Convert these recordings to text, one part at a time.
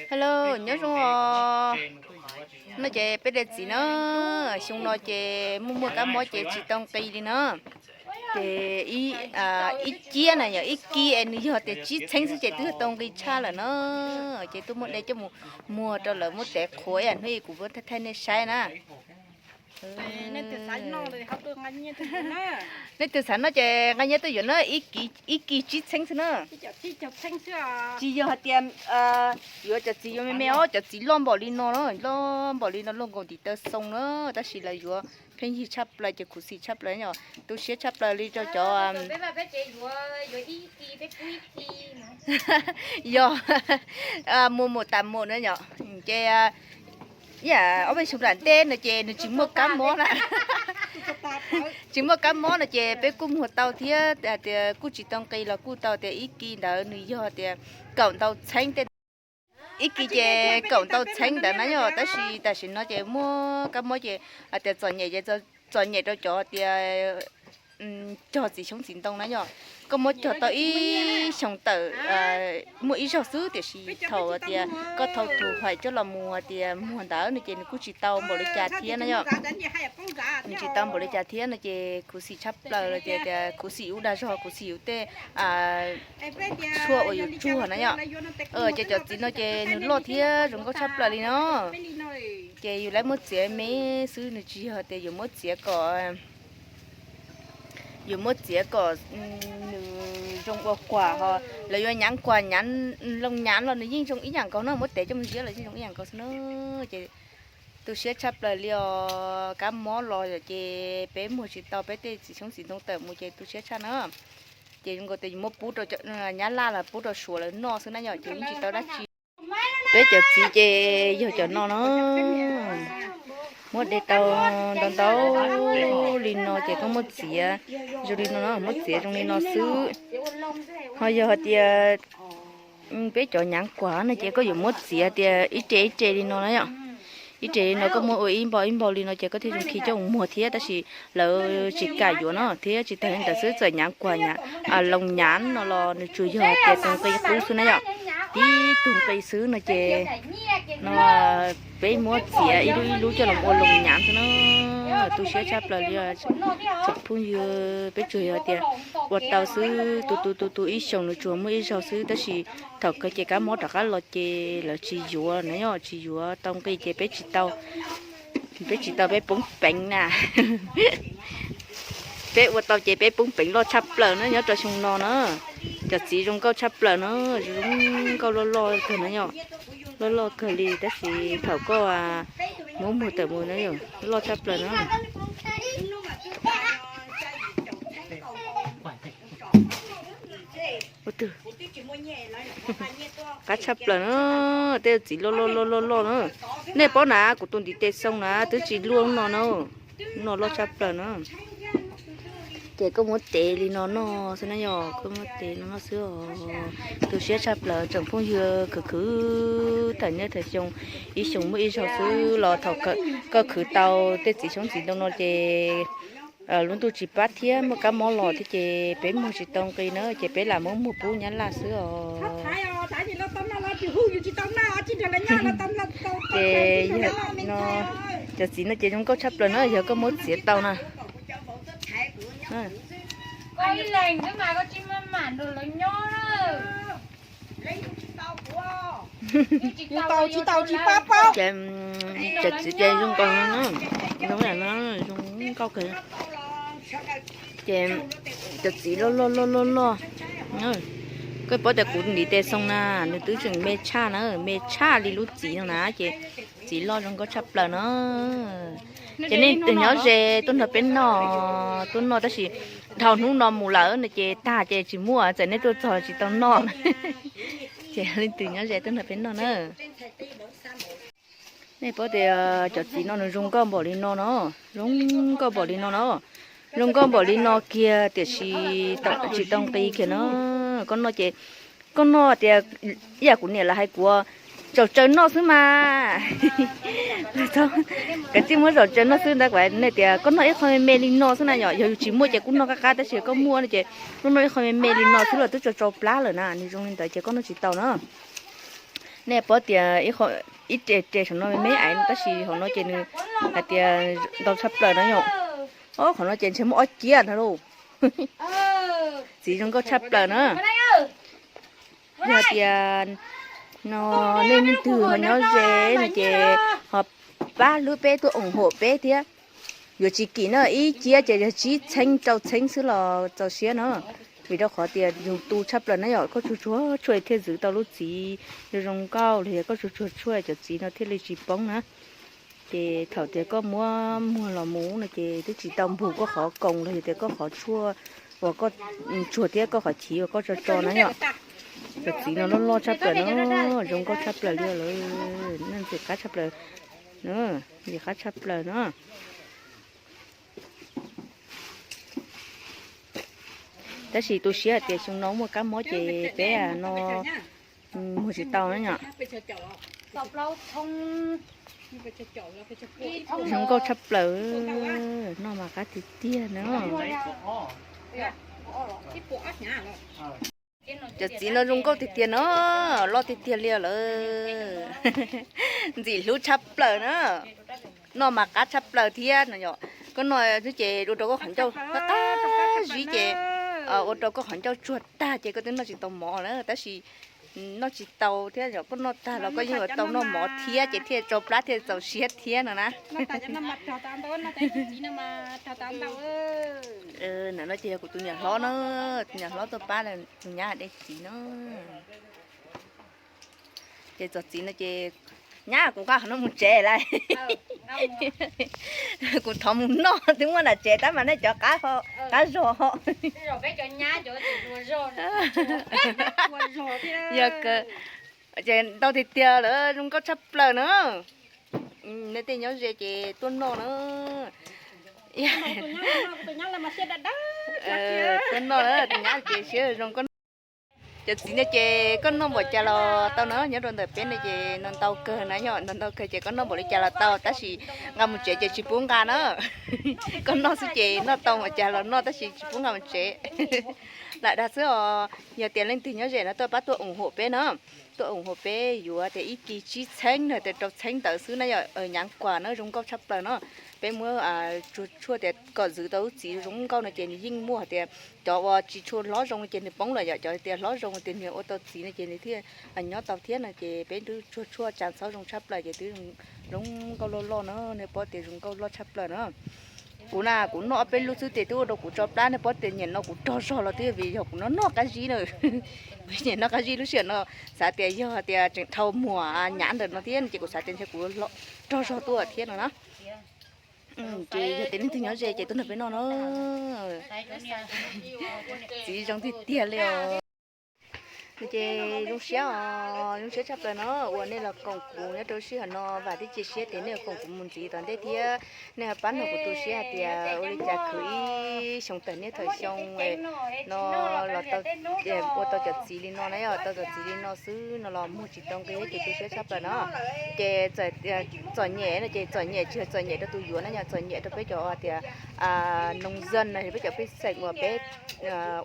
Hello, nyob zoo os. No ces peb de txiv na, xyoo no ces muaj muaj kab mob ces tsis tau nqi li na. Ces ib ciab na yog ib kis es nws yog tias tsib txheeb xwb ces twb tau nqi tshaj lawm na. Ces tuaj muab de coj mus muag rau lawv muab tev qhuav ib yam hnub kuv muab thaij thaij nej saib na. Nej twg xav noj ces nqa nyiaj tuaj yuav na, ib kis tsib txheeb xwb na. Tsis yog hais tias yuav cov txiv yuav me me os, cov txiv loj npaum li no na, loj npaum li no luaj nkaus ntiv taw xoo na, tab sis lawv yuav pheej yig tshaj plaws ces khuv xim tshaj plaws yom, tu siab tshaj plaws li rau cov yog mus mus tas mus na yom. Ces ib yam ob peb xyoo nram ntej no ces nws tsis muaj kab mob na, tsis muaj kab mob no ces peb kuj muag tau thiab hais tias kuj tsis tau nqi los kuj tau tias ib kis ntawd nws yog tias kaum ntau txheeb tej, ib kis ces kaum ntau txheeb ntawd na yom, tab sis tam sim no ces muaj kab mob ces hais tias txom nyem ces txom nyem rau cov tias cog txiv xyoob txiv ntoo na yom. Koj muab cog tau ib xyoos tawm muaj ib zaug xwb, tiam sis thaum tias koj thau tus hais coj los mus tias muag ntawd no ces nws kuj tsis tau npaum li cas thiab na yom. Nws tsis tau npaum li cas thiab no ces khuv xim tshaj plaws los tias tias khuv xim yus dag zog, khuv xim yus tej tshuaj uas yus tsuag na yom. Ces cov txiv no ces nws loj thiab zoo nkauj tshaj plaws li no. Ces yus lawv muab txiav me xwb, nws tsis yog tias yuav muab txiav kom yuav muab txiav kom nws zoo ua kuam ho lawv yuav nyav kuam nyav loo nyav los nws yeej zoo ib yam nkaus no, muab tev coj mus ziab los yeej zoo ib yam nkaus xwb na. Ces tu siab tshaj plaws li os, kab mob los ces peb muag tsis tau peb tej txiv xyoob txiv ntoo tawm mus ces tu siab tshaj na. Ces zoo nkaus tias yus muab pub rau nyab laj los pub rau suav lawv noj xwb na yom, ces yeej tsis tau dab tsi. Peb cov txiv ces yog cov no no, muab de tau ntau ntau li no ces koj muab txiav zoo li no no, muab txiav zoo li no xwb. Ho yog hais tias peb cov nyav kuam no ces koj yuav muab txiav tias ib re ib re li no na yom. Ib re li no koj muab ua ib npau ib npau li no ces koj thiaj zoo khi coj mus muag thiab, tab sis lawv tsis kam yuav no thiab. Tsis tas li ntawd xwb, txawm nyav kuam nyav, loo nyav no los nws tsuas yog tias tus nqi qub xwb na yom. Tib tug nqi xwb no ces no peb muab txiav ib lub ib lub coj los ua loo nyav xwb na. Tu siab tshaj plaws li os tsoom phooj ywg, peb tsuas yog tias ua tau xwb, tu tu tu tu ib xyoos nws tsuas muaj ib zaug xwb, tab sis thaum kawg ces kab mob rov qab los ces lawv tsis yuav na yom, tsis yuav tau nqi ces peb tsis tau, peb tsis tau peb poob peev na. Peb ua tau ces peb poob peev loj tshaj plaws na nyob rau xyoo no na. Cov txiv zoo nkauj tshaj plaws na, zoo nkauj loj loj kawg na yom, loj loj kawg li, tab sis thaum koj muab muag tawm mus na yom, loj tshaj plaws na. Qab tshaj plaws na, tej txiv loj loj loj loj loj na. Nej paub na, kuv tus ntiv tes xoo na twb tsis luaj no na, no loj tshaj plaws na. Ces koj muab tev li no noj xwb na yom, koj muab tev no noj xwb os. Tu siab tshaj plaws tsoom phooj ywg, khwv khwv thaum niaj thaum xyoo, ib xyoos muaj ib zaug xwb los thaum koj khwv tau tej txiv xyoob txiv ntoo no ces lub ntuj tsis pab thiab muaj kab mob los thiab ces peb muag tsis tau nqi na ces peb lam muab muag pub nyab laj xwb os. Ces yog no, cov txiv no ces zoo nkauj tshaj plaws na yog koj muab txiav tau na. Ces cov txiv ces zoo nkauj no, zoo nkauj kawg. Ces cov txiv loj loj loj loj loj, koj paub tias kuv ntiv tes xoo na, nws twb tseem me tshaj na, me tshaj li lub txiv no na ces txiv loj zoo nkauj tshaj plaws no. Ces nej leej twg nyob ze tuaj nrog peb noj, tuaj noj tab sis dhau hnub no mus lawm no ces tag ces tsis muaj, txawm nej tuaj txog tsis tau noj. Ces leej twg nyob ze tuaj nrog peb noj na. Nej paub tias cov txiv no nws zoo nkauj npaum li no no, zoo nkauj npaum li no no, zoo nkauj npaum li no kiag tiam sis tsis tau nqi kiag no. Koj noj ces, koj noj tias, ib yam kuv niam lawv hais kuv, zaum tsaws noj xwb mas. Kav tsij muab zaum tsaws noj xwb ntag, kuv hais tias koj noj ib qho me me li no xwb na yom, yog yus tsis muaj ces kuj noj qab qab tab sis koj muaj no ces koj noj ib qho me me li no xwb los twb tsau tsau plab lawm na, nws zoo li ntawd ces koj noj tsis tau na. Nej paub tias ib qho, ib re re saum no me me ais no tab sis hauv no ces nws hais tias ntau tshaj plaws no yom. Ob qhov no ces ntshe muaj ob ciab ntag lauj. Txiv zoo nkauj tshaj plaws na. Yog tias no nej leej twg ho nyob ze no ces ho pab hlub peb tuaj ủng hộ peb thiab. Yuav tsis kim na, ib ciab ces yog tsib txheeb rau txheeb xwb los txaus siab no. Vim rau qhov tias yus tu tshaj plaws na yom, koj tsuag tsuag tshuaj thiaj txwv tau lub txiv zoo zoo nkauj los yog koj tsuag tsuag tshuaj cov txiv no thiaj li tsis poob na. Ces thaum tias koj muab muag los mus no ces twb tsis tau npog koj qhov koos los yog tias koj qhov tshuaj uas koj tsuag thiab koj qhov chiv uas koj tso tso na yom. Cov txiv no loj loj tshaj plaws no, zoo nkauj tshaj plaws li lawm, ntxim qab tshaj plaws, ntxim qab tshaj plaws no. Tab sis tu siab hais tias xyoo no muaj kab mob ces peb no muag tsis tau na yom. Zoo nkauj tshaj plaws, noj mas qab tiag tiag na. Cov txiv no zoo nkauj tiag tiag no, loj tiag tiag li lawm. Ntxim hlub tshaj plaws na. Noj mas qab tshaj plaws thiab no yom. Koj noj xwb ces ua rau koj qhov ncauj qab zib ces ua rau koj qhov ncauj tsuag tag ces koj twb noj tsis tau mov na, tab sis noj tsis tau thiab yom, koj noj tag los koj yeej yuav tau noj mov thiab ces thiaj tso plab thiaj txaus siab thiab no na. No ces yog kuv tus niam hlob na, tus niam hlob tuaj pab tus nyab dej txiv na. Ces txog txiv no ces nyab kuv nqa qhov no mus tsev lawm. Kuv thov mus noj twb muab nram tsev tab mas nej cov qab, qab zog. Yog ces ntau tiag tiag lawm, zoo nkauj tshaj plaws na. Nej tej nyob ze ces tuaj noj na. Tuaj noj na, tus nyab ces siab zoo koj noj. Cov txiv no ces koj noj npaum cas los tau na, nyob rau ntawm peb no ces noj ntau kawg na yom, noj ntau kawg ces koj noj npaum li cas los tau, tab sis nqa mus tsev ces tsis pub nqa na. Koj noj xwb ces noj tau npaum cas los noj tab sis tsis pub nqa mus tsev. Lam dag xwb os, yog tias leej twg nyob ze no tuaj pab tuaj ủng hộ peb na. Tuaj ủng hộ peb yuav tias ib kis tsib txheeb no tias rau txheeb ntawd xwb na yom, nyav kuam na zoo nkauj tshaj plaws no. Peb muab tsuag tshuaj tias kom txwv tau lub txiv zoo nkauj no ces nws yeej muaj hais tias cov uas tsis tshua hlob zoo ces nws poob lawm yom, cov tias hlob zoo tias nws ua tau txiv no ces nws thiaj nyob tau thiab no ces peb twb tsuag tshuaj tsa txhob zoo tshaj plaws ces twb zoo nkauj loj loj na, nej paub tias zoo nkauj loj tshaj plaws na. Kuv na kuv noj ob peb lub xwb ces twb ua rau kuv tso plab, nej paub tias nyiam no kuv rog zog los twb vim yog kuv noj noj qab zib na. Kuv nyiam noj qab zib, lub sij hawm no xav tias yog tias tseem dhau muag nyav ntawm no thiab ces kuv xav tias ntshe kuv rog zog tuaj thiab no na. Ces yog tias leej twg nyob ze ces tuaj nrog peb noj na. Txiv zoo tiag tiag li os. Ces zoo siab os, zoo siab tshaj plaws no uas nej los koom kuv nyob rau sij hawm no, vam thiab cia siab tias nej yuav koom kuv mus ntxiv tom ntej thiab. Nej ho pab nrog kuv tu siab hais tias ua li cas khwv ib xyoo tawm niaj thaum xyoo no los tau, ua tau cov txiv li no na yom, tau cov txiv li no xwb no los muag tsis tau nqi ces tu siab tshaj plaws no. Ces txom nyem no ces txom nyem tsis yog txom nyem rau tus yuav na yom, txom nyem rau peb cov tias nông dân no, peb cov pej xeem uas peb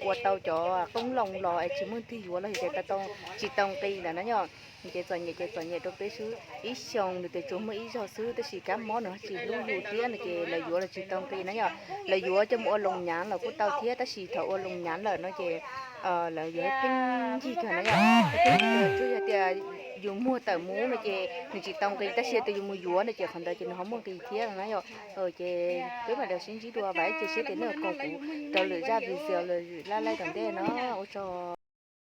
ua tau cov qoob loo los es tsis muaj leej twg yuav los yog tias tau, tsis tau nqi ntawd na yom. Ces txom nyem ces txom nyem rau peb xwb, ib xyoo nws tias tsuas muaj ib zaug xwb tab sis kab mob nws tsis hlub yus thiab no ces lawv yuav los tsis tau nqi na yom. Lawv yuav coj mus ua loo nyav los kuj tau thiab tab sis thaum ua loo nyav lawm no ces lawv yuav pheej ncig kawg na yom. Tsuas yog tias yus muag tawm mus no ces nws tsis tau nqi tab sis tias yus mus yuav no ces qhov ntawd ces nws ho muaj nqi thiab na yom. Ces peb mam li sib ntsib dua, vam thiab cia siab tias nej koom kuv rau lwm zaj video lwm laj laij tom ntej no. Ua tsaug.